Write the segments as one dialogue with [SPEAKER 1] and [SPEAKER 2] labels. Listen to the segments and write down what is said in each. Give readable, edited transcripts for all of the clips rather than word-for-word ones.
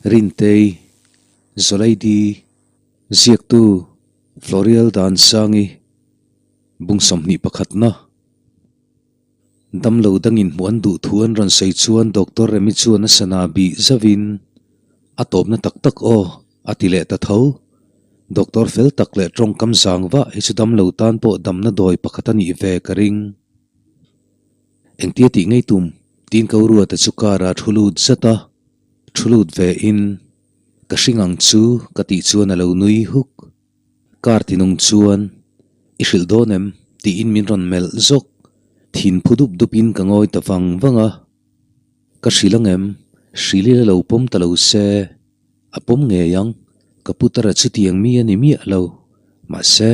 [SPEAKER 1] Rintei, Zawlaidi, Ziaktu, Florial Dansangi, Bung 21 na. Damlo dangin hmuh an duh thu an rawn sawi chuan Doctor Remi chuan a sana bih zauhin, A tawpna tak tak aw, a ti leh ta tho. Doctor fel tak leh tawngkam zang vah hi chu damlo tan pawh damna dawi pakhat a nih ve ka ring. Engtia tih ngei tum? Tiin ka uruata chu car ah thu lut zat a, thu lut ve in ka hring ang chu ka tih chuan a lo nui huk. Car tinung chuan i hrilh dawn em? Tiin min rawn melh zawk. Thin phu dup dup in ka ngawi ta vang vang a. Ka hrilh ang em? Hrilh ila lo pawm ta lo se. A pawm ngei ang, ka putara chutiang mi a ni miah lo. Mahse,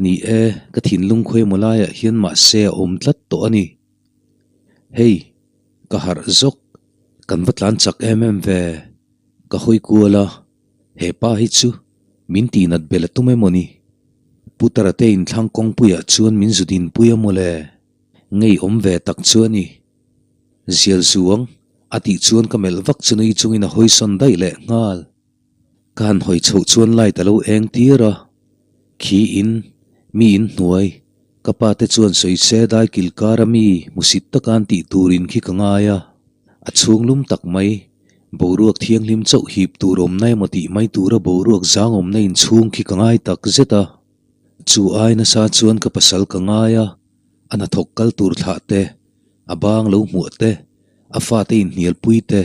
[SPEAKER 1] ni e, ka thinlung khawimaw laiah hian mahse a awm tlat tawh a ni. Hei, ka harh zawk, kan va tlan chak em em ve. Ka hawi kual a, he pa hi chu min tihnat bel a tum emaw ni? Putara te inthlang kawngpuiah chuan min zu dinpui a mawle. Ngeiawm ve tak chu a ni. Zial zuang, a tih chuan ka melh vak chu nui chungin a hawi sawn daih leh nghal. Ka han hawi chhoh chuan light a lo eng tir a, khi in, mi in hnuai, ka pa te chuan sawi se dai kil kar a mi hmusit taka an tih turin khi ka ngai a, a chhung lum tak mai, boruak thianghlim chauh hip tur awmna emaw tih mai tura boruak zang awmna inchhung khi ka ngai tak zet a. Chu ai nasa chuan ka pasal ka ngai a, a hnathawk kal tur thlah te, a bang lo hmuah te, a fate inhnialpui te,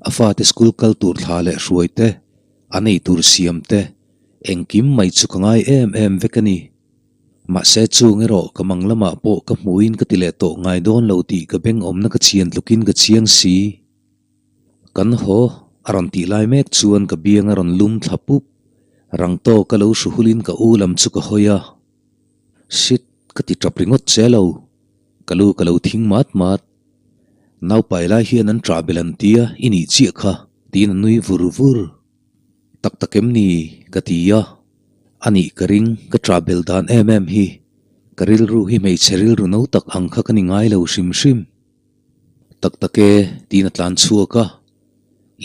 [SPEAKER 1] a fate school kal tur thla leh hruai te, a nei tur siam te, engkim mai chu ka ngai em em vek a ni. Mahse chung erawh ka mang lamah pawh ka hmuhin ka ti leh tawh ngai dawn lo tih ka beng awmna ka chian tlukin ka chiang si. Kan haw a rawn tih lai mek chuan ka biang a rawn lum thla pup. Rang tawk a lo hru hulin ka u lam chu ka hawi a. Shit, ka ti tap ringawt che lo. Ka lu ka lo thing mat mat. Naupai lai hian an ṭah bel an tia i nih chiah kha, tiin a nui vur vur. Tak tak em ni? ka ti a. A nih ka ring, ka ṭah bel dan em em hi. Ka rilru hi hmeichhe rilru no tak ang kha ka ni ngai lo hrim hrim. Tak tak e, tiin a tlan chhuak a.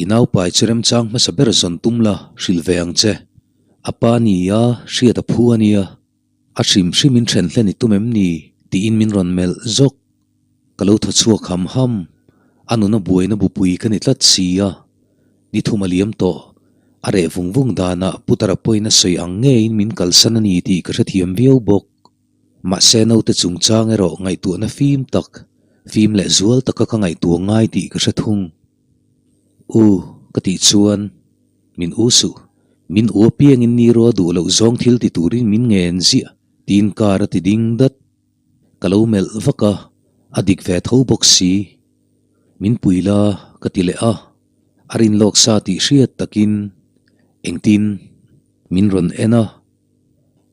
[SPEAKER 1] I naupai chu remchang hmasa ber zawn tum la, hrilh ve ang che. A pa nia, hriat a phu a nia. A hrim hrim in then hlen i tum em ni? tiin min rawn melh zawk. Ka lo thaw chhuak ham ham. A nuna buaina bupui ka ni tlat si a. Ni thum a liam tawh. A reh vung vung danah Putara pawhin a sawi ang ngeiin min kalsan a ni tih ka hrethiam viau bawk. Mahse naute chungchang erawh ngaihtuahna fim tak, fim leh zual taka ka ngaihtuah ngai tih ka hre thung. U, ka tih chuan min u suh. Min u apiangin ni rual duh loh zawng thil ti turin min ngen ziah tiin car a ti ding dat. Ka lo melh vak a, a dik ve tho bawk si. Min pui la ka ti leh a, a rin lawk sa tih hriat takin engtin min rawn en a,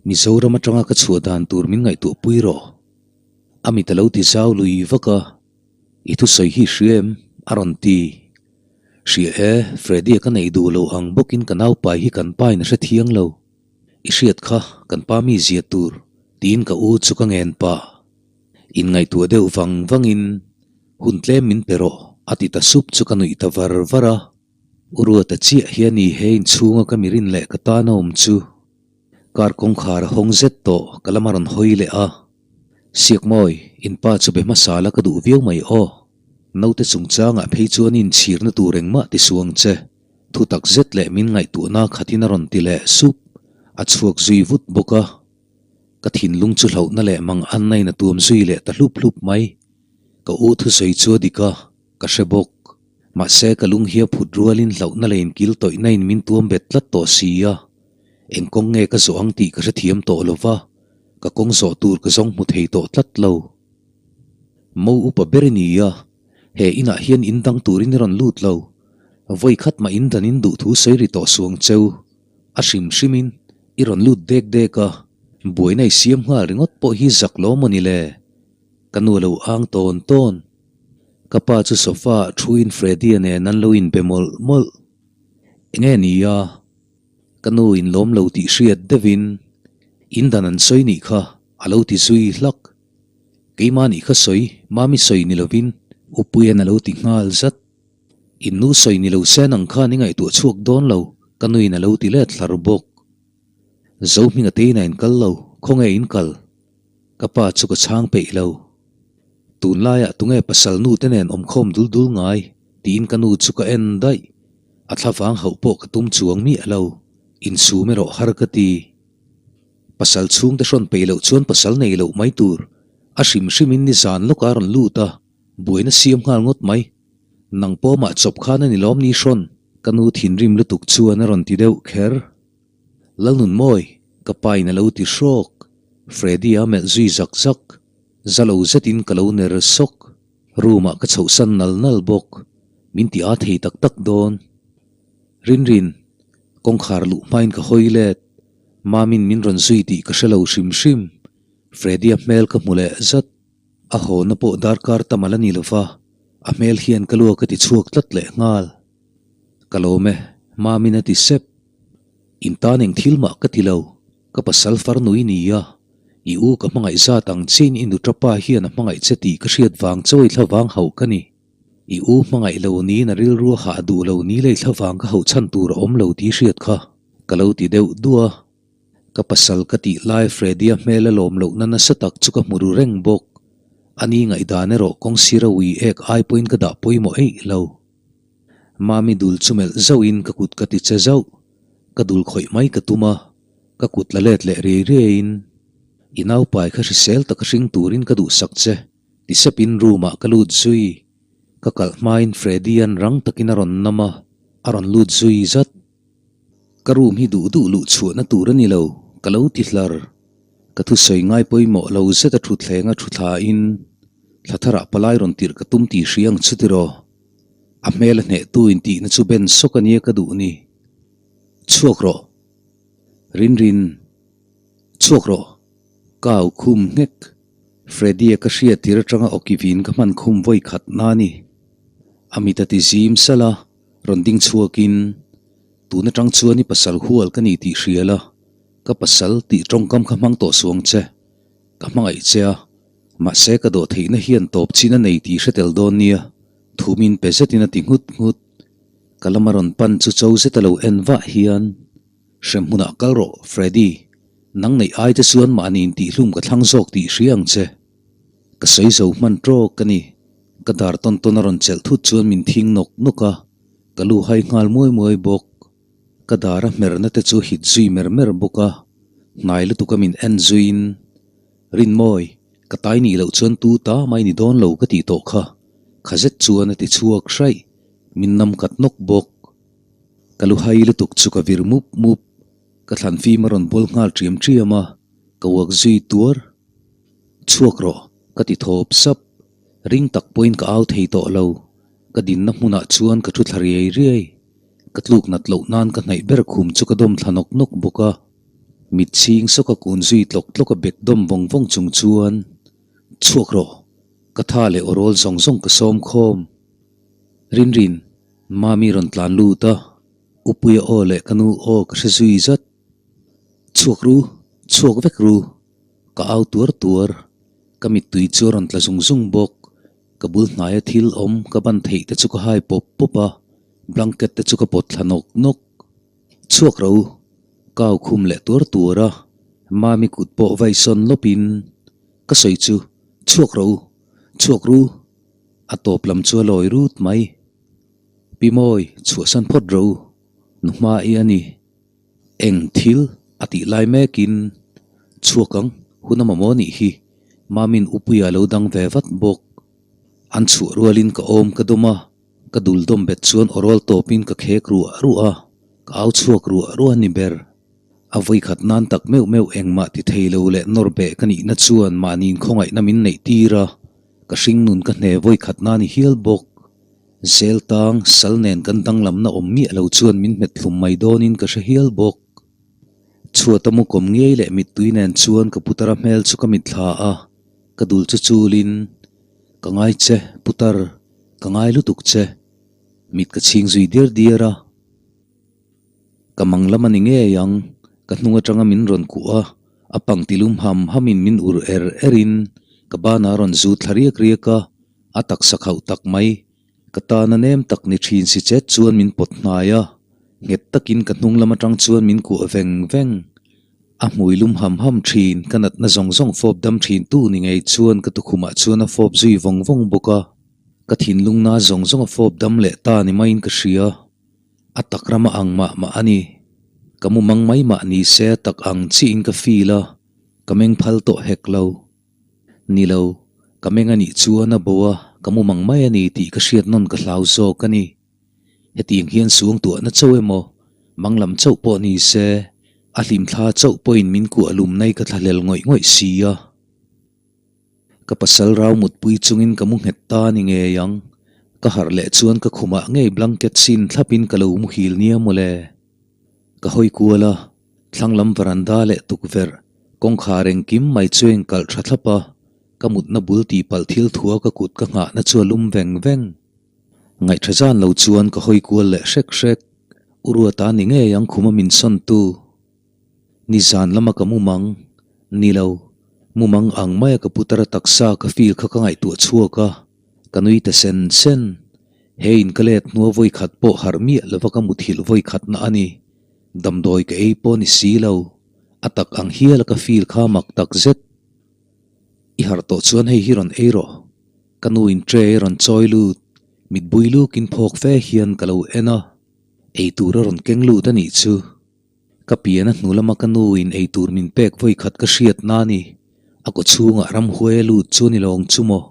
[SPEAKER 1] Mizoram atanga ka chhuah dan tur min ngaihtuah pui rawh. A mit a lo ti zau lui vak a, I thusawi hi hria em? a rawn ti. Hria e, Freddy-a ka neih duh loh ang bawkin ka naupai hi kan pa in a hre thiang lo. I hriat kha kan pa mi zia tur, tiin ka u chu ka ngen pah. Inngaihtuah deuh vang vangin, Hun tlem min pe rawh, a ti ta sup chu ka nuih ta var var a. U Ruata chiah hian i he inchhunga ka mirin leh ka tan a awm chu. Car kawngkhar a hawng zet tawh, ka lam a rawn hawi leh a. Siakmawi, in pa chu be hmasa la ka duh viau mai aw. Naute chungchangah phei chuan inchhirna tur engmah ti suang che. Thu tak zet leh min ngaihtuahna khatin a rawn ti leh sup. A chhuak zui vut bawk a. Ka thinlung chu hlauhna leh mang anna in a tuam zui leh ta hlup hlup mai. Ka u thusawi chu a dik a, ka hre bawk. Mahse ka lung hi a phut rualin hlauhna leh inkil tawihna in min tuam bet tlat tawh si a. Eng kawng nge ka zawh ang tih ka hrethiam tawh lo va, ka kawng zawh tur ka zawng hmu thei tawh tlat lo. Mo upa ber i ni a, he inah hian in dang turin i rawn lut lo. Vawi khat mah in dan in duh thu sawi ri tawh suang cheu. A hrim hrimin i rawn lut dek dek a, buaina i siam nghal ringawt pawh hi zak lo maw ni le? Ka nu a lo ang tawn tawn. Ka pa chu sofa ah thuin Freddy-a nen an lo inbe mawlh mawlh. Enge ni a? Ka nu in lawm lo tih hriat deuhin in dan an sawi nih kha a lo ti zui hlak. Keimah nih kha sawi, mami sawi ni lovin Upuian a lo ti nghal zat. In nu sawi ni lo se nang khan i ngaihtuah chhuak dawn lo, ka nuin a lo ti let hlar bawk. Zohminga te in a inkal lo, khawnge in kal? Ka pa chu ka chhang peih lo. Tunlaiah tunge pasal nu te nen awmkhawm dul dul ngai? tiin ka nu chu ka en daih. A thlavang hauh pawh ka tum chuang miah lo, insum erawh har ka ti. Pasal chhungte hrawn peih loh chuan pasal nei loh mai tur. A hrim hrimin nizan lawk a rawn lut a, buaina siam nghal ngawt mai. Nang pawmah chawp khan a ni lawm ni hrawn? Ka nu thinrim lutuk chuan a rawn ti deuh kher. Lalnunmawi, ka pa in a lo ti hrawk. Freddy a melh zui zak zak. Za lo zetin ka lo ner sawk. Room ah ka chhohsan nal nal bawk. Min ti aa thei tak tak dawn. Rinrin, kawngkhar luh hmain ka hawi let. Mamin min rawn zui tih ka hre lo hrim hrim. Freddy-a hmel ka hmu leh zat. A hawna pawh darkar tam a la ni lova, a hmel hian ka luak a ti chhuak tlat leh nghal. Ka lawm e, Mamin a ti sep. In tan eng thil mah ka ti lo, ka pasal farnui ni a, i u ka hmangaih zat ang chiin i nuṭa pa hian a hmangaih che tih ka hriat vang chawi thlavang hauh ka ni. I u hmangaih lo niin a rilru a hah duh lo ni lei thlavang ka hauh chhan tur a awm lo tih hriat kha ka lo ti deuh duah a. Ka pasal ka tih lai Freddy-a hmel a lawm lohna nasa tak chu ka hmu ru reng bawk. Ani ngaihdan erawh kawng sira ui ek ai pawhin ka dah pawimawh eih lo. Mami dul chu melh zauhin ka kut ka ti che zauh. Ka dul khawih mai ka tum a, ka kut la let leh riai riaiin, I naupai kha hrisel taka hring turin ka duhsak che, ti sepin room ah ka lut zui. Ka kalh hmain Freddy-a'n rang takin a rawn nam a, a rawn lut zui zat. Ka room hi duh duh luh chhuahna tur a ni lo, ka lo ti hlar. Ka thusawi ngai pawimawh lo zet a thutthleng a thu thlain, thla tharah palai rawn tirh ka tum tih hria ang chu tiraw? A hmel a hnehtu in tihna chu ben sawk a nia ka duh ni. Chhuak rawh. Rinrin. Chhuak rawh. Ka au khum nghek. Freddy-a ka hriat tir atanga awki vin ka hman khum vawi khat na a ni. A mit a ti zim salh a. Rawn ding chhuakin, Tun atang chuan i pasal hual ka ni tih hria la, ka pasal tih tawngkam kha hmang tawh suang che. Ka hmangaih che a, mahse ka dawh theihna hian tawp chin a nei tih hre tel dawn nia, thumin pe zetin a ti nghut nghut. Ka lama rawn pan chu cho zet a lo en vah hian, Hrem hmunah kal rawh, Freddy, nang neih ai te chuan mahni intihhlum ka thlang zawk tih hria ang che. Ka sawi zo hman tawk ka ni. Ka dar tawn tawn a rawn chelh thut chuan min thing nawk nawk a, ka lu hai nghal muai muai bawk. Ka dar a hmerna te chu hit zui mer mer bawk a, hnai lutuk a min en zuiin, Rinmawi, ka tai nih loh chuan tu ta mai ni dawn lo ka tih tawh kha, kha zet chuan a ti chhuak hraih, min nam kat nawk bawk. Ka lu hai lutuk chu ka vir mup mup, ka thlan fim a rawn bawl nghal ṭiam ṭiam a, ka uak zui tuar. Chhuak rawh, ka ti thawp sap. Ring tak pawhin ka au thei tawh lo. Ka dinna hmunah chuan ka thu thla riai riai. Ka tluk nat loh nan ka hnaih ber khum chu ka dawm thla nawk nawk bawk a. Mit chhing sawka kun zui tlawk tlawk a bek dawm vawng vawng chung chuan, Chhuak rawh, ka tha leh aw rawl zawng zawng ka sawm khawm. Rinrin, Mami rawn tlan lut a, Upuia aw leh ka nu aw ka hre zui zat. Chhuak ru, chhuak vek ru. Ka au tuar tuar, ka mittui chu a rawn tla zung zung bawk. Ka bul hnaia thil awm ka ban theih te chu ka hai pawp pawp a, blanket te chu ka pawt thla nawk nawk. Chhuak ro, ka au khum leh tuar tuar a, Mami kut pawh vai sawn lawpin ka sawi chu, Chhuak ro, chhuak ru, a tawp lam chu a lawi rut mai. Pi Mawi, chhuahsan phawt ro, nu hma i a ni. Eng thil a tih lai mekin chhuak ang hun a mamawh nih hi Mamin Upuia lo dang ve vat bawk. An chhuah rualin ka awm ka dawm a, ka dul dawm bet chuan aw rawl tawpin ka khek ruah ruah a, ka au chhuak ruah ruah a ni ber. A vawikhat nan tak meuh meuh engmah ti thei lo leh nawr beh ka nihna chuan mahniin khawngaihna min neih tir a, ka hringnun ka hne vawikhat na ni hial bawk. Zel tang, sal nen kan danglamna awm miah lo chuan min hmet hlum mai dawnin ka hre hial bawk. Chhuata mu kawm ngei leh mittui nen chuan ka putara hmel chu ka mitthla a, ka dul chu chulin, Ka ngai che, putar, ka ngai lutuk che. Mit ka chhing zui diar diar a. Ka mang lam a ni ngei ang, ka hnung atanga min rawn kuh a, a pang tilum ham hamin min ur er erin ka banah a rawn zu thla riak riak a. A taksa khauh tak mai. Ka tana nem tak ni thin si chet chuan min pawt hnai a, nghet takin ka hnung lam atang chuan min kuah veng veng. A hmui lum ham ham thin, ka natna zawng zawng fawp dam thin tu ni ngei chuan ka tukhumah chuan a fawp zui vawng vawng bawk a. Ka thinlung na zawng zawng a fawp dam leh ta ni maiin ka hria. A tak rama ang mah mah a ni. Ka mu mang mai mah ni se a tak ang chiin ka feel a, ka meng phal tawh hek lo. Ni lo, ka meng a nih chuan a bo a, ka mu mang mai a ni tih ka hriat nawn ka hlau zawk a ni. Hetiang hian suang tuahna chauh emaw, mang lam chauh pawh ni se, a hlimthla chauh pawhin min kuah lum nai ka thlahlel ngawih ngawih si a. Ka pasal rau mutpui chungin ka mu nghet ta a ni ngei ang. Ka harh leh chuan ka khumah ngei blanket sin thlapin ka lo muhil nia mawle. Ka hawi kual a, thlang lam varanda leh tukverh, kawngkhar engkim mai chu a inkalh tha thlap a, ka mutna bul tihpalh thil thua ka kut ka nghahna chu a lum veng veng. Ngaihṭha zan lo chuan ka hawi kual leh hrek hrek. U Ruata ni ngei ang khuma min sawntu. Nizan lama ka mumang, ni lo, mumang ang maia ka putara taksa ka feel kha ka ngaihtuah chhuak a, ka nui ta sen sen. He in ka let hnua vawi khat pawh harh miah lova ka muthilh vawi khatna a ni. Damdawi ka ei pawh ni si lo, a tak ang hiala ka feel kha mak tak zet. I harh tawh chuan hei hi rawn ei rawh. Ka nu in tray a rawn chawi lut, mitbui lukin phawk fe hian ka lo en a, eitur a rawn keng lut a nih chu. Ka pian a hnu lama ka nu in eitur min pek vawi khat ka hriat na ni, a kaw chhungah ramhuai a lut chu ni lawng chu maw?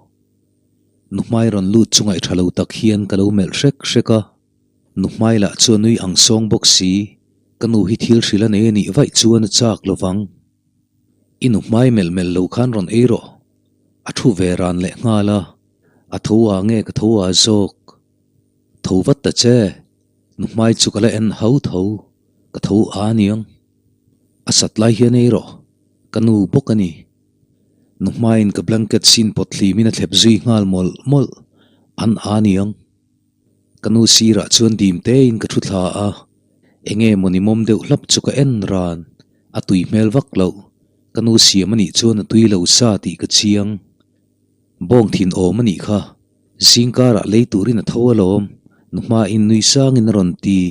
[SPEAKER 1] Nu hmai rawn lut chu ngaihṭha lo tak hian ka lo melh hrek hrek a, nu hmai lah chu a nui ang sawng bawk si, ka nu hi thil hrilh a nei a nih vaih chuan a chak lo vang. I nu hmai melh melh lo khan rawn ei rawh, a thu ve ran leh nghal a, a tho a nge ka tho a zawk? Tho vat ta che, nu hmai chu ka la en hau tho, ka tho a aniang. A sat lai hian ei rawh, ka nu bawk a ni. Nu hmaiin ka blanket sin pawt hlimin a thlep zui nghal mawlh mawlh, an a aniang. Ka nu sirah chuan dim tein ka thu thla a, enge mawni mawm deuh hlap chu ka en ran, a tui hmel vak loh, ka nu siam a nih chuan a tui lo sa tih ka chiang. Bawng thin awm a nih kha, zingkarah lei turin a tho alawm, nu hmain nui sangin a rawn ti.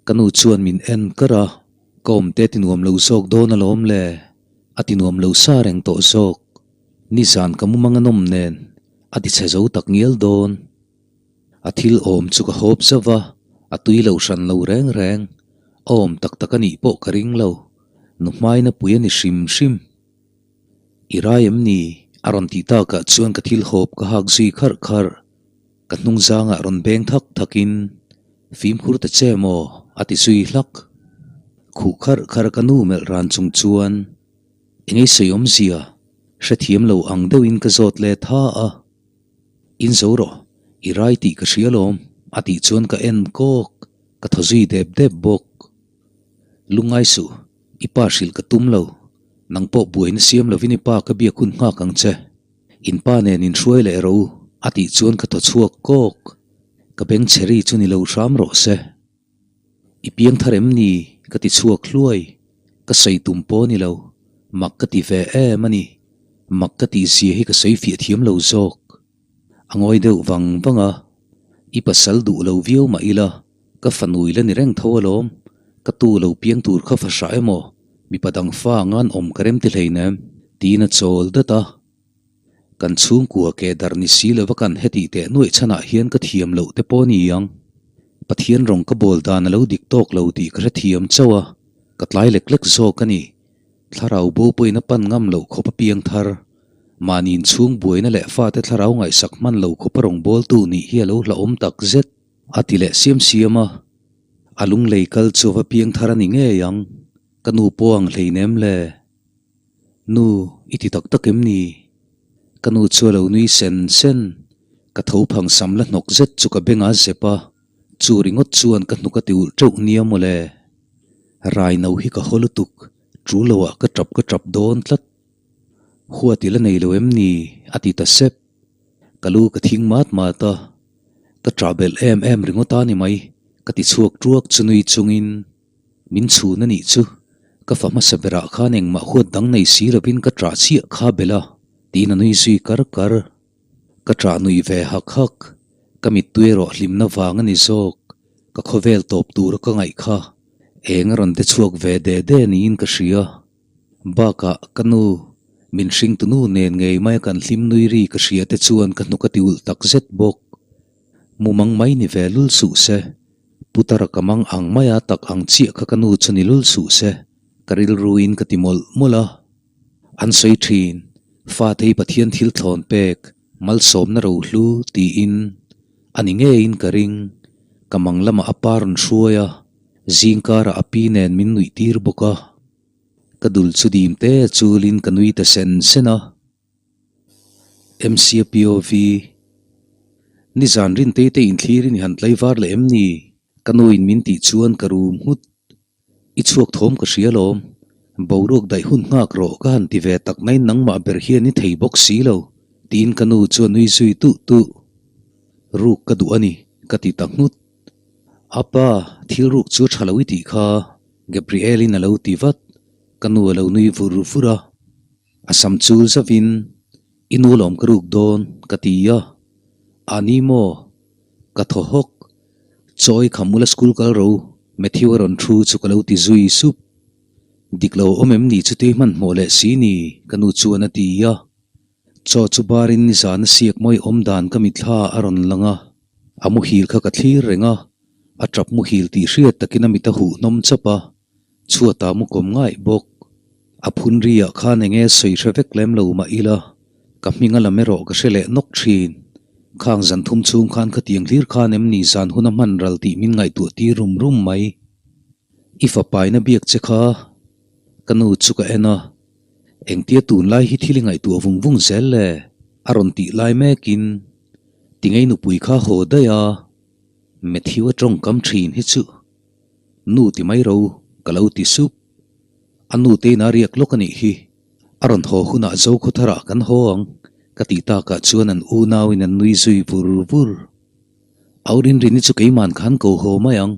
[SPEAKER 1] Ka nu chuan min en kar a, ka awmte ti nuam lo zawk dawn alawm le, a ti nuam lo sa reng tawh zawk. Nizan ka mumang a nawm nen, a ti chhe zo tak ngial dawn. A thil awm chu ka hawp zauh va, a tui lo hran lo reng reng. A awm tak tak a nih pawh ka ring lo, nu hmaina pui a ni hrim hrim. I rai em ni? A rawn tih takah chuan ka thil hawp ka hak zui kharh kharh. Ka hnung zangah rawn beng thak thakin, Fimkhur ta che maw? A ti zui hlak. Khuh kharh kharh ka nu melh ran chung chuan, Engei sawi awmzia? Hrethiam lo ang deuhin ka zawt let ha a. In zo rawh, i rai tih ka hria lawm, a tih chuan ka en kawk, ka thaw zui dep dep bawk. Lungngai suh, i pa hrilh ka tum lo. Nang pawh buaina siam lovin i pa ka biak hun nghak ang che. In pa nen in hruai leh rawh u, a tih chuan ka thaw chhuak kawk. Ka beng chhe ri chu ni lo hram rawh se. I piang thar em ni? ka ti chhuak hluai. Ka sawi tum pawh ni lo. Mak ka ti ve em a ni. Mak ka tih zia hi ka sawi fiah thiam lo zawk. A ngawi deuh vang vang a, I pasal duh lo viau mah ila, ka fanu ila ni reng tho alawm, ka tu lo piang tur kha fa hrah emaw, mipa dang fa ngan awm ka rem ti hleinem, tiin a chawl dat a. Kan chhungkua ke darh ni si lova kan hetih teh nuaih chhanah hian ka thiam loh te pawh ni ang. Pathian rawng ka bawl dan a lo dik tawk lo tih ka hrethiam chauh a, ka tlai lek lek zawk a ni. Thlarau bo pawhin a pan ngam loh khawp a piang thar. Mahni inchhung buaina leh fate thlarau ngaihsak hman lo khawp a rawngbawltu nih hi a lo hlauhawm tak zet. A ti leh siam siam a, a lunglei kal chu a va piang thar a ni ngei ang, ka nu pawh ang hleinem le. Nu, i ti tak tak em ni? Ka nu chu a lo nui sen sen, ka tho phang sam la hnawk zet chu ka beng a zep a, chu ringawt chuan ka hnuk a ti ulh teuh nia mawle. Rai no hi ka haw lutuk, tul loah ka tap ka tap dawn tlat. Huat i la nei lo em ni? a ti ta sep. Ka lu ka thing mat mat a, ka ṭah belh em em ringawt a ni mai, ka ti chhuak ṭuak chu nui chungin min chhun a nih chu, ka fa hmasa berah khan engmah huat dang nei si lovin ka ṭah chiah kha belh a, tiin a nui zui kar kar. Ka ṭah nui ve hak hak. Ka mittui erawh hlimna vang a ni zawk, ka khawvel tawp tura ka ngaih kha eng a rawn de chhuak ve de de niin ka hria. Bakah ka nu, min hringtunu nen ngei maia kan hlim nui ri ka hria te chuan ka hnuk a ti ulh tak zet bawk. Mumang mai ni ve lul suh se, Putara ka mang ang maia tak ang chiah kha ka nu chu ni lul suh se, ka rilruin ka ti mawlh mawlh a. An sawi thin, Fate hi Pathian thil thlawn pek, malsawmna rohlu tiin a ni ngeiin ka ring. Ka mang lamah a pa rawn hruai a, zingkarah a pi nen min nuih tir bawk a. Ka dul chu dim te chulin ka nui ta sen sen a. MCPOV, Nizan Rintei te inthlirin i han tlaivar leh em ni? Ka nuin min tih chuan ka rum nghut. I chhuak thawm ka hria lawm. Boruak daih hun nghak rawh ka han ti ve tak nai nangmah ber hian i thei bawk si lo, tiin ka nu chu a nui zui tuh tuh. Ruk ka duh a ni, ka ti ta nghut. Apa, thil ruk chu a tha lo i tih kha, Gabriel-in a lo ti vat. Ka nu a lo nui vur vur a. A sam chul zavin, I nu lawm ka ruk dawn, ka ti a. A ni maw? Ka thaw hawk. Chawi kha mula school kal ro, Matthew a rawn thu chu ka lo ti zui sup. Dik lo awm em ni chutei hmanhmawh leh si ni, ka nu chuan a ti a. Chaw chu barin nizan a siak mawi awm dan ka mitthla a rawn lang a, a muhil kha ka thlir reng a, a tap muhil tih hriat takin a mit a huh hnawm chap a, Chhuatah mu kawm ngaih bawk. A phun riah khan enge sawi hre vek lem lo mah ila, ka hming a lam erawh ka hre leh nawk thin. Khang zan thum chhung khan khatiang hlir khan em ni zan hun a hman ral tih min ngaihtuah tir rum rum mai. I fapaina biak che kha ka nu chu ka en a, engtia tunlai hi thil i ngaihtuah vung vung zel le? A rawn tih lai mekin tingei nupui kha haw daih a, Matthew a tawngkam thin hi chu. Nu ti mai ro, ka lo ti sup. A nu tein a riak lawk a nih hi. A rawn haw hunah Zokhawtharah kan haw ang, ka tih takah chuan an unauin an nui zui vur vur. Au Rinrini chu keiman khan ko haw mai ang,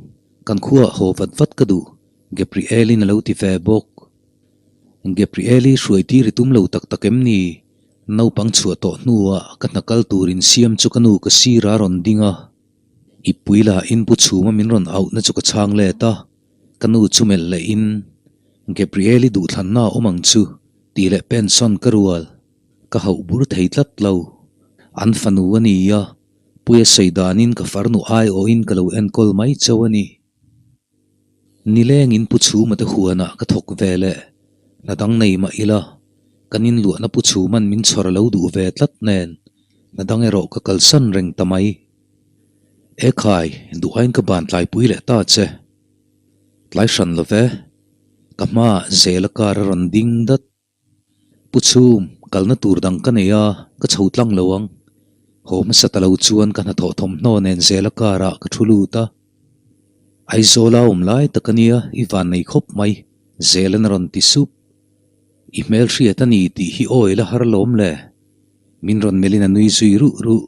[SPEAKER 1] kan khuaah haw vat vat ka duh, Gabriel-in a lo ti ve bawk. Gabriel-i hruai tir i tum lo tak tak em ni? Naupang chhuah tawh hnuah ka hna kal tur insiam chu ka nu ka sirah a rawn ding a. I pui la in pu chhuma min rawn auhna chu ka chhang let a, ka nu chu melh leh in Gabriel-i duhthlanna a awm ang chu tih leh pension ka rual ka hauh bur thei tlat lo. An fanu a ni a, Puia sawi danin ka farnu aiawhin ka lo enkawl mai chauh a ni. Nilengin Pu Chhuma te huanah ka thawk ve leh, hna dang nei mah ila, kan inluahna Pu Chhuma'n min chhawr a lo duh ve tlat nen, hna dang erawh ka kalsan reng ta mai. Ekhai, duhain ka ban tlaipui leh ta che. Tlai hran lo ve, ka hmaah zela kar a rawn ding dat. Pu Chhum, kalna tur dang ka nei a, ka chho tlang lo ang. Haw hmasa ta lo chuan ka hnathawh thawmhnaw nen zela karah ka thu lut a. Aizawla awm lai tak a nia, i van nei khawp mai, Zelan a rawn ti sup. I hmelhriat a ni tih hi awi la har lawm le. Min rawn melhin a nui zui ruh ruh.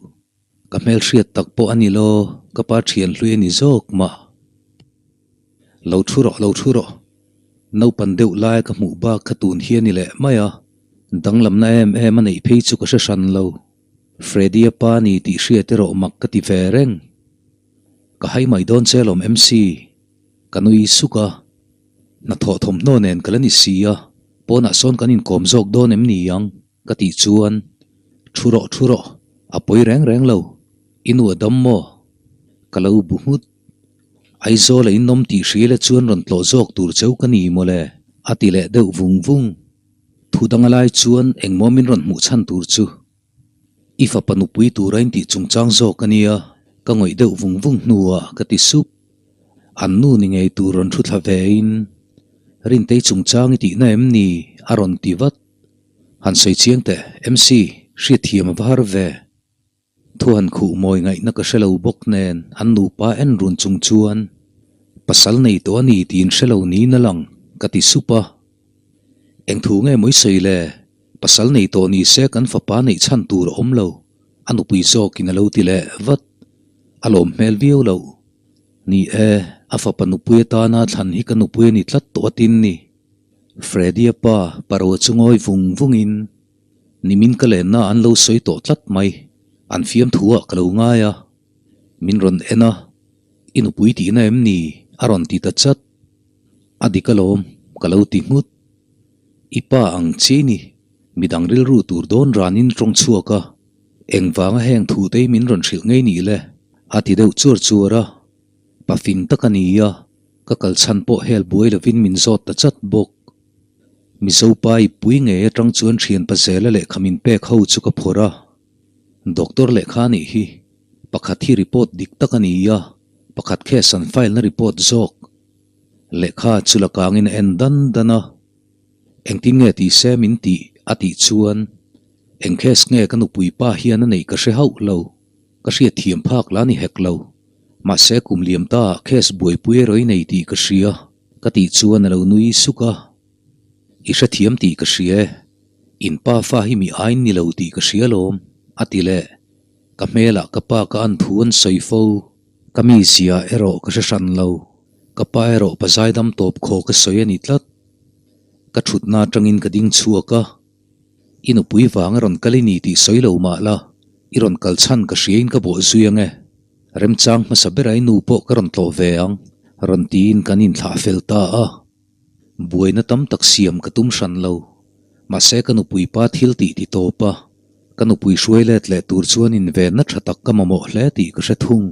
[SPEAKER 1] Ka hmelhriat tak pawh a ni lo, ka pa thian hlui a ni zawk mah. Lo thu rawh, lo thu rawh. Naupan deuh lai ka hmuh bak kha tun hi a ni leh mai a, danglamna em em a neih phei chu ka hre hran lo. Freddy-a pa ni tih hriat erawh mak ka ti ve reng. Ka hai mai dawn che lawm MC, ka nui suk a. Hnathawh thawmhnaw nen ka la ni si a, pawnah sawn kan inkawm zawk dawn em ni ang? Ka tih chuan, Thu rawh, thu rawh, a pawi reng reng lo, i nu a dam maw? Ka lo bu nghut. Aizawl a inawm tih hria la chuan rawn tlawh zawk tur cheu ka ni mawle, a ti leh deuh vung vung. Thu dang a lai chuan engmaw min rawn hmuh chhan tur chu. I fapa nupui tura intih chungchang zawk a nia, ka ngawih deuh vung vung hnuah ka ti sup. An nu ni ngei tur rawn thu thla vein, Rintei chungchang i tihna em ni? a rawn ti vat. Han sawi chiang teh, MC, hriatthiam a va har ve. Thu han khuh mawi ngaihna ka hre lo bawk nen an nupa en run chung chuan pasal nei tawh a ni tiin hre lo niin a lang, ka ti sup a. Eng thu nge mawi sawi le? Pasal nei tawh ni se kan fapa neih chhan tur a awm lo, a nupui zawkin a lo ti leh vat. A lawm hmel viau lo. Ni e, a fapa nupui atana thlan hi ka nupui a ni tlat tawh a tin ni. Freddy-a pa Paroa chu ngawi vung vungin nimin ka lenna an lo sawi tawh tlat mai, an fiamthu ah ka lo ngai a. Min rawn en a, I nupui tihna em ni? a rawn ti ta chat. A dik alawm, ka lo ti nghut. I pa ang chi ni, midang rilru tur dawn ranin tawng chhuak a, engvanga heng thutei min rawn hrilh ngei nih le? a ti deuh chuar chuar a. Pa fing tak a ni a, ka kal chhan pawh hel buai lovin min zawt ta chat bawk. Mizo pa i pui ngei atang chuan thian pa zela lehkha min pek ho chu ka phawrh a. Doctor lehkha anih hi pakhat hi report dik tak a ni a, pakhat case an file na report zawk. Lehkha chu la kangin a en dan dan a. Engtin nge ti se min tih a tih chuan eng case nge ka nupui pa hian a neih ka hre hauh lo. Ka hriat thiam phak la ni hek lo. Mahse kum liam ta ah case buaipui erawh i nei tih ka hria ka tih chuan a lo nui suk a. I hrethiam tih ka hria e. In pa fa hi mi ain ni lo tih ka hria lawm a ti leh. Ka hmelah ka pa ka an thu an sawi fo. Ka mizia erawh ka hre hran lo. Ka pa erawh pa zaidam tawp khaw ka sawi a ni tlat. Ka thutna atangin ka ding chhuak a. I nupui vang a rawn kal i ni tih sawi lo mah la, i rawn kal chhan ka hriain ka bawh zui ang e. Remchang hmasa bera i nu pawh ka rawn tlawh ve ang, rawn tiin kan inthlah fel ta a. Buaina tam tak siam ka tum hran lo. Mahse ka nupui pa thil tih ti tawp a, ka nupui hruai let leh tur chuan invenna tha tak ka mamawh hle tih ka hre thung.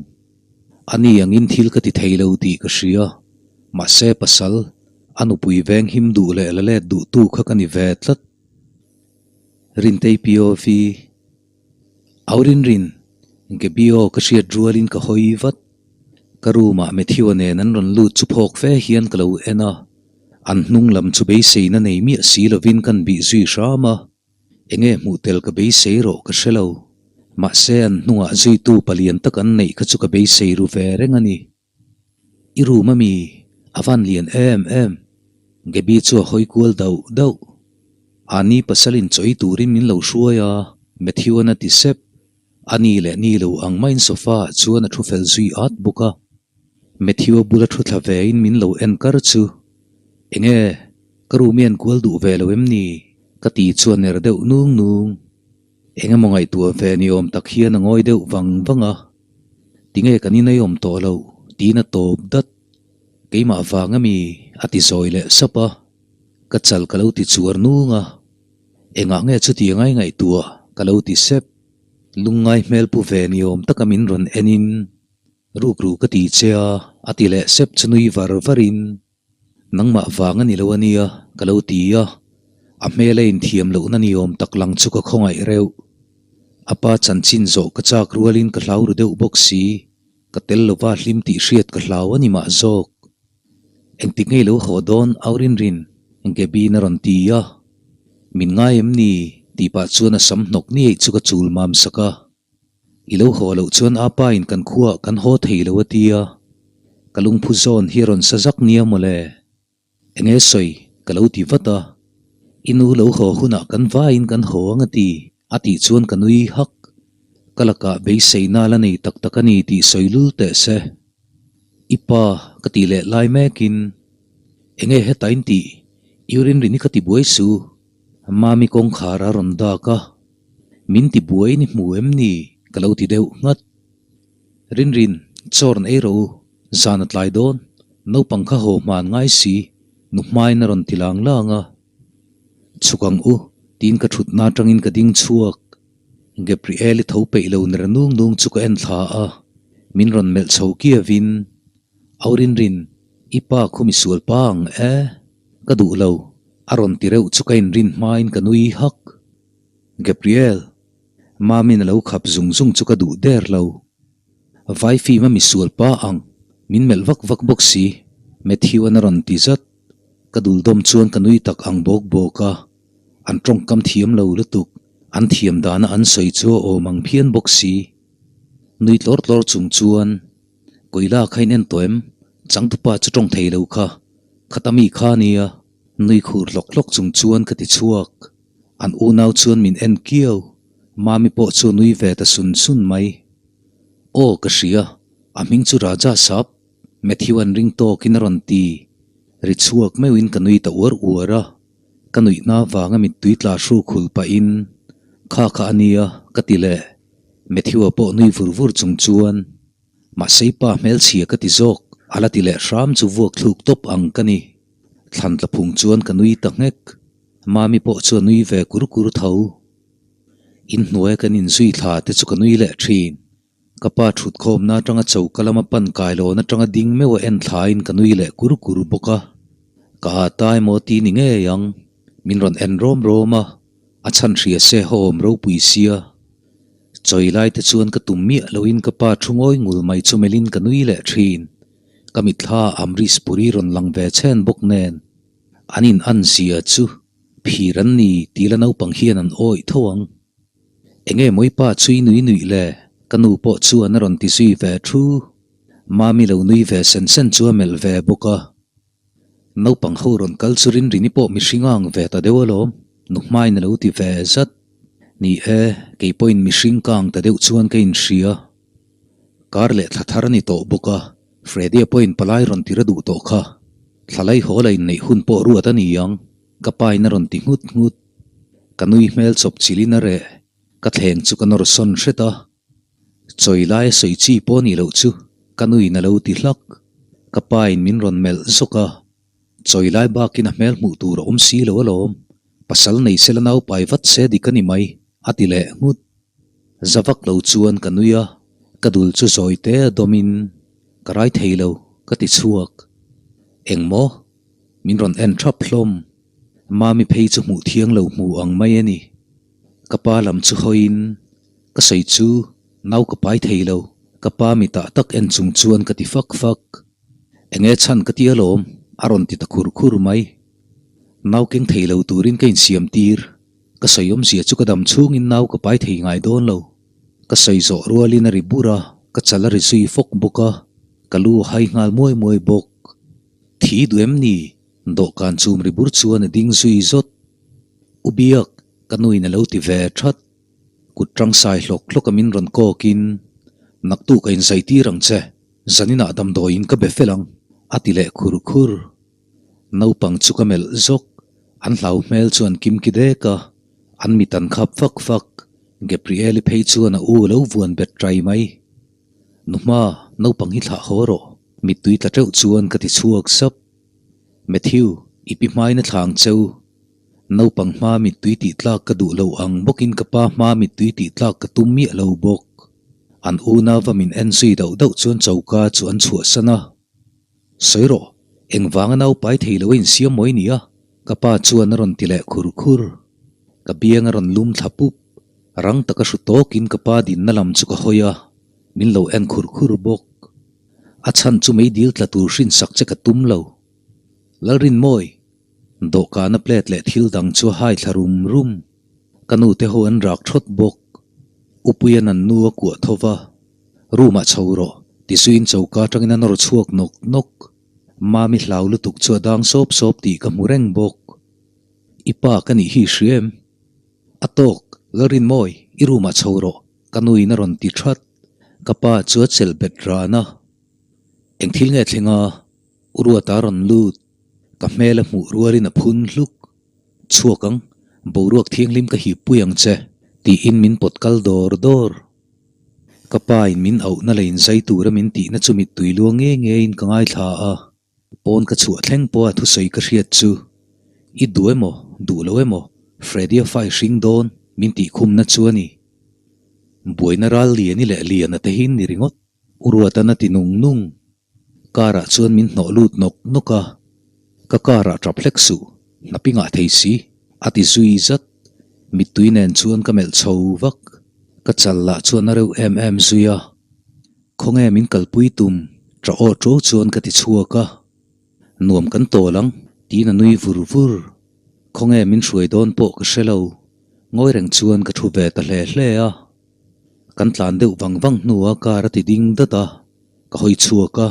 [SPEAKER 1] Ani angin thil ka ti thei lo tih ka hria. Mahse pasal, a nupui veng him duh leh la let duh tu kha ka ni ve tlat. Rintei POV, Au Rinrin, Gaby aw ka hriat rualin ka hawi vat. Ka room ah Matthew-a nen an rawn lut chu phawk fe hian ka lo en a. An hnung lam chu beiseina nei miah si lovin kan bih zui hram a. Enge hmuh tel ka beisei rawh ka hre lo. Mahse an hnungah zuitu palian tak an neih kha chu ka beisei ru ve reng a ni. I room ami a van lian em em. Gaby chu a hawi kual dauh dauh. Ani pasalin chawi turin min lo hruai a, Matthew-a'n a ti sep. A ni leh ni lo ang maiin sofa ah chuan a thu fel zui at bawk a. Matthew-a bula thu thla vein min lo en kar chu, Enge, ka room i en kual duh ve lo em ni? ka ti chuan ner deuh nung nung. Engemaw ngaihtuah ve ni awm tak hian a ngawi deuh vang vang a. Tinge kan in ei awm tawh loh? tiin a tawp dat. Keimah vang ami? a ti zawi leh sap a. Ka chal ka lo ti chuar nung a. Engah nge chutiang ai ngaihtuah? ka lo ti sep. Lungngai hmel pu ve ni awm taka min rawn en in, Rukru ka ti che a, a ti leh sep chu nui var var in, Nangmah vang a ni lo a nia, ka lo ti a. A hmel a inthiam lohna ni awm tak lang chu ka khawngaih reuh. A pa chanchin zawh ka chak rualin ka hlau ru deuh bawk si, ka tel lova hlim tih hriat ka hlau a ni mah zawk. Engtik ngei lo haw dawn au rin rin, Gaby-in a rawn ti a. Min ngai em ni? tih pah chuan a sam hnawk niaih chu ka chul mam sak a. I lo haw loh chuan apa in kan khuaah kan haw thei lo a ti a, ka lungphu zawn hi a rawn sa zak nia mawle. Enge sawi ka lo ti vat a, i nu lo haw hunah kan vaiin kan haw ang a ti a tih chuan ka nui hak. Ka lakah beiseina la nei tak tak a ni tih sawi lul teh se. I pa ka tih leh lai mekin, Enge heta in tih? I rinrin i ka ti buai su. Mami kawngkhar a rawn dak a, Min ti buai ni hmu em ni? ka lo ti deuh nghat. Rinrin, chaw rawn ei rawh u, zan a tlai dawn, naupang kha haw hman ngai si, nu hmain a rawn ti lang lang a. Chhuk ang u, tiin ka thutna atangin ka ding chhuak. Gabriel-i tho peih lo ner nung nung chu ka en thla a, min rawn melh chho kiavin, Au Rinrin, i pa khu misual pa ang e, ka duh lo, a rawn ti reuh chu ka inrin hmain ka nui hak. Gabriel, Mami'n a lo khap zung zung chu ka duh der lo. Vai fim a misual pa ang, min melh vak vak bawk si, Matthew-a'n a rawn ti zat. Ka dul dawm chuan ka nui tak ang bawk bawk a, an tawngkam thiam lo lutuk, an thiam dana an sawi chu a awm ang phian bawk si. Nui tlawr tlawr chung chuan, Kawila kha in en tawh em? Changtupa chu tawng thei lo kha, khata mi kha a nia. Nui khur hlawk hlawk chung chuan ka ti chhuak. An unau chuan min en kiau, Mami pawh chu a nui ve ta sun sun mai. Aw ka hria, a hming chu Raja Sap, Matthew an ring tawkin a rawn ti. Ri chhuak meuhin ka nui ta uar uar a, ka nuihna avanga mittui tla hru khul pahin, Kha kha a nia, ka ti leh. Matthew-a pawh nui vur vur chung chuan. Mahse i pa hmelchhia ka ti zawk, a la ti leh hram chu vuak thluk tawp ang ka ni. Thlan tla phung chuan ka nui ta nghek. Mami pawh chu a nui ve kur kur tho. Inhnuaia kan inzui thla te chu ka nui leh thin. Ka pa thutkhawmna atanga choka lama pan kailawn atanga ding meuh a en thlain ka nui leh kur kur bawk a. Ka ha ta emaw ti ni ngei ang. Min rawn en rawm rawm a, a chhan hria se hawm ropui sia. Chawi lai te chuan ka tum miah loin ka pa thu ngawi ngul mai chu melhin ka nui leh thin. Ka mitthla Amrish Puri rawn lang ve chhen bawk nen. An in an zia chu phir an ni tih la naupang hian an awih tho ang. Enge mawi pa chu i nui nuih le? Ka nu pawh chuan a rawn ti zui ve thu. Mami lo nui ve sen sen chu a melh ve bawk a. Naupang ho rawn kal chu Rinrini pawh mihring a ang ve ta deuh alawm, nu hmain a lo ti ve zat. Ni e, kei pawhin mihring ka ang ta deuh chuan ka inhria. Kar leh thla thar a ni tawh bawk a, Freddy-a pawhin palai rawn tir a duh tawh kha. Thlalai haw la inneih hun pawh ruat a ni ang, ka pain a rawn ti nghut nghut. Ka nui hmel chawp chilhin a reh, ka thleng chu ka nawr sawn hret a. Chawi lai a sawi chi pawh a nih loh chu, ka nuin a lo ti hlak. Ka pain min rawn melh zawk a, chawi lai bakin a hmel hmuh tur a awm si lo alawm, pasal nei sela naupai vat se dik a ni mai, a ti leh nghut. Za vak lo chuan ka nui a, ka dul chu zawi te a dawmin ka rai thei lo ka ti chhuak. Engmaw? Min rawn en thap hlawm. Mami phei chu hmuh thiang lo hmu ang mai a ni. Ka pa lam chu hawiin ka sawi chu nau ka pai thei lo. Ka pa mitah tak en chung chuan ka ti fak fak. Enge chhan ka ti alawm? A rawn ti ta khur khur mai. Nau keng thei lo turin ka insiam tir. Ka sawi awmzia chu ka dam chhungin nau ka pai thei ngai dawn lo. Ka sawi zawh rualin a ri bur a, ka chal a ri zui fawk bawk a, ka lu a hai nghal muai muai bawk. Thi duh em ni? Dawhkan chum ri bur chuan a ding zui zawt. U Biak, ka nuin a lo ti ve that. Kut tang sai hlawk hlawk a min rawn kawkin, Naktuk a inzai tir ang che, zaninah damdawiin ka be fel ang, a ti leh khur khur. Naupang chu ka melh zawk, an hlau hmel chu an kimki dek a, an mit an khap fak fak, Gabrielle-i phei chuan a u a lo vuan bet ṭai mai. Nu hma, naupang hi thlah haw rawh, mittui tla ṭeuh chuan ka ti chhuak sap. Matthew, i pi hmain a thlang cheu. Naupang hma mittui tih tlak ka duh lo ang bawkin ka pa hma mittui tih tlak ka tum miah lo bawk. An unauva min en zui dauh dauh chuan choka chu an chhuahsan a. Sawi rawh, engvanga naupai thei lo a insiam mawi nia? Ka pa chuan a rawn ti leh khur khur. Ka biang a rawn lum thla pup. Rang taka hru tawkin ka pa dinna lam chu ka hawi a, min lo en khur khur bawk. A chhan chu meidil tla tur hrinsak che ka tum lo. Lalrinmawi! Dawhkana plate leh thil dang chu a hai thla rum rum. Ka nute ho an rak thawt bawk. Upuia'n an nu a kuah tho va, Room ah chho rawh, ti zuiin choka atangin a nawr chhuak nawk nawk. Mami hlau lutuk chu a dang sawp sawp tih ka hmu reng bawk. I pa ka nih hi i hria em? A tawk, Lalrinmawi, i room ah chho rawh, ka nuin a rawn ti that. Ka pa chu a chelh bet ran a. Eng thil nge thleng a? U Ruata a rawn lut. Ka hmel a hmuh rualin a phun hluk. Chhuak ang, boruak thianghlim ka hip pui ang che, tiin min pawt kal dawr dawr. Ka pa in min auhna leh inzai tura min tihna chu mittui luang nge ngeiin ka ngaithla a, pawn ka chhuah thleng pawha thusawi ka hriat chu, I duh emaw, duh lo emaw, Freddy-a fa i hring dawn, min tih khumna chu a ni. Buaina ral liani leh liana te hi ni ringawt, U Ruatan a ti nung nung. Car ah chuan min hnawh lut nawk nawk a, ka car ah tap hlek suh, hnapi ngah thei si, a ti zui zat. Mittui nen chuan ka melh chho vak, ka chal lah chuan a reuh em em zui a. Khawnge min kalpui tum, tah aw ṭo chuan ka ti chhuak a. Nuam kan tawl ang, tiin a nui vur vur. Khawnge min hruai dawn pawh ka hre lo, ngawi reng chuan ka thu ve ta hle hle a. Kan tlan deuh vang vang hnuah car a ti ding dat a. Ka hawi chhuak a,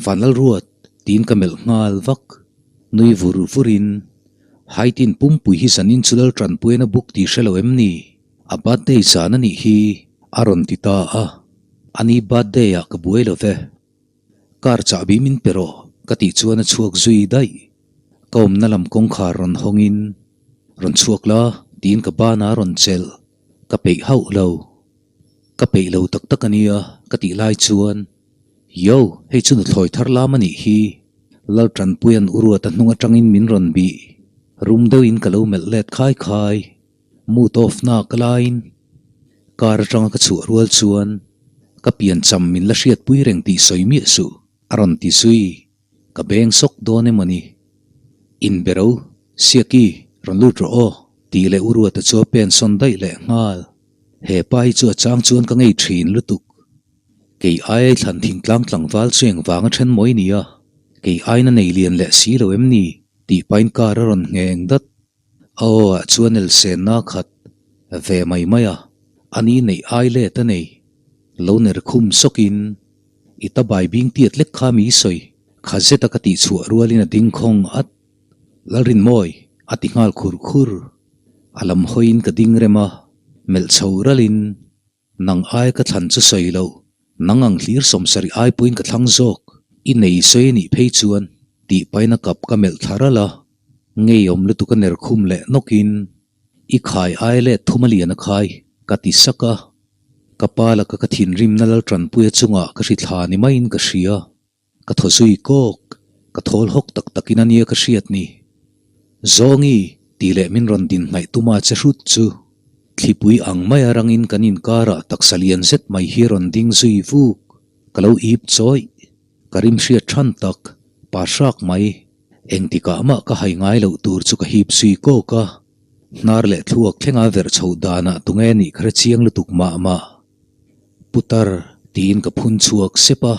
[SPEAKER 1] Vanlalruat tiin ka melh nghal vak. Nui vur vurin, Haitin pumpui hi zanin chu lal tanpuiin a buk tih hre lo em ni? A birthday zan a nih hi, a rawn ti ta a. Ani birthday ah ka buai lo ve. Car chahbi min pe rawh, ka tih chuan a chhuak zui daih. Ka awmna lam kawngkhar rawn hawngin, Rawn chhuak la, tiin ka banah a rawn chelh. Ka peih hauh lo. Ka peih lo tak tak a nia ka tih lai chuan, Yo, hei chu nuthlawi thar lam a nih hi. Laltanpuia'n u Ruata hnung atangin min rawn bih. Rum deuhin ka lo melh let khai khai. Mood off na ka laiin car atanga ka chhuah rual chuan ka piancham min la hriatpui reng tih sawi miah suh a rawn ti zui. Ka beng sawk dawn emaw ni? Inbero, Siaki, rawn lut rawh aw, tih leh u Ruata chu a pen sawn daih leh nghal. He pa hi chu a chang chuan ka ngei thin lutuk. Kei ai thlan thingtlang tlangval chu engvang a then mawi nia? Kei aina nei lian leh si lo em ni? tih pain car a rawn ngheng dat. A aw ah chuan elsenna khat ve mai mai a, a ni neih ai let a nei. Lo ner khum sawkin, I ta bai bing tiat lek kha mi sawi, kha zeta ka tih chhuah rualin a ding khawng at. Lalrinmawi, a ti nghal khur khur. A lam hawiin ka ding rem a, melh chho ralin, Nang ai ka thlan chu sawi lo, nang ang hlir sawmsarih ai pawhin ka thlang zawk, i nei sawi a nih phei chuan, tih pain a kap ka melh thla ralh a, ngeiawm lutuk a ner khum leh nawkin, I khai ai let thum a lian a khai, ka ti sak a. Ka pa laka ka thinrimna Laltanpuia chungah ka hri thla ni maiin ka hria. Ka thaw zui kawk, ka thawl hawk tak takin a nia ka hriat ni. Zawngi, tih leh min rawn din hnaih tuma che hrut chu. Thlipui ang maia rangin kan inkarah taksa lian zet mai hi rawn ding zui vuk. Ka lo ip chawih. Ka rim hriat than tak, pa hrak mai. Engtikah mah ka hai ngai loh tur chu ka hip zui kawk a. Hnar leh thluak thlenga verh chhoh danah tunge nih ka hre chiang lutuk mah mah. Putar, tiin ka phun chhuak sep a.